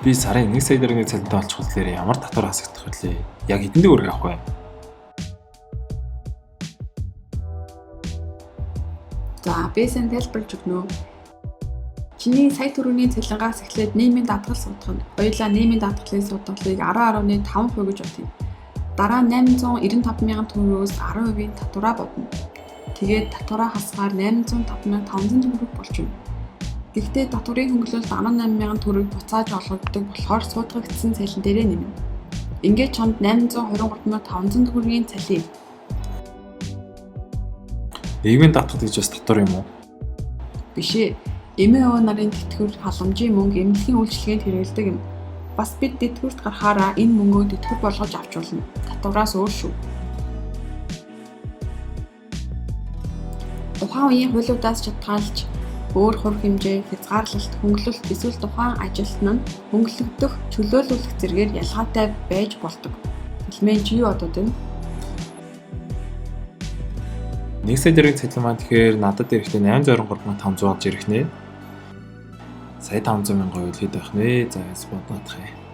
Би сарын 1 сая төгрөгийн цалинтай болчих болохоор ямар татвар хасагдах вүлээ? Яг хэдэн төгрөг авах вэ? За, би сайн тайлбарлаж өгнө. Чиний сая төгрөгийн цалингаас эхлээд нийгмийн даатгал суудах нь. Хоёулаа нийгмийн даатгалын суудлыг 10.5% гэж бодъё. Дараа нь 895 мянган төгрөгөөс 10%-ийн татвараа бодно. Тэгээд татвараа хасгаар 805 500 төгрөг болж байна. Гэхдээ татварын хөнгөлөлт 18 мянган төгрөг буцааж олгогддог болохоор суудгагдсан цалин дээрээ нэмнэ. Ингээд чамд 823 500 төгрөгийн цалин ирнэ. Нийгмийн даатгал гэж бас татвар юм уу? Биш ээ. Эмээ өвөө нарын тэтгэвэр, халамжийн мөнгө, эмнэлгийн үйлчилгээнд хэрэглэдэг юм. Бас бид тэтгэврт гарахаараа энэ мөнгөө тэтгэвэр болгож авч болно. Татвараас өөр шүү. Тухайн үеийн хуулиудаас шалтгаалж өөр хувь хэмжээ, хязгаарлалт, хөнгөлөлт эсвэл тухайн ажилтан нь хөнгөлөгдөх, чөлөөлүүлэх зэргээр ялгаатай байж болдог. Элмэн чи юу бодоод байна? 1 сая төгрөгийн цалин маань тэгэхээр надад ирэхдээ 863 500 болж ирэх нэ. Сая 500 мянган байвал хэд байх нэ? За яс бодоодох юм.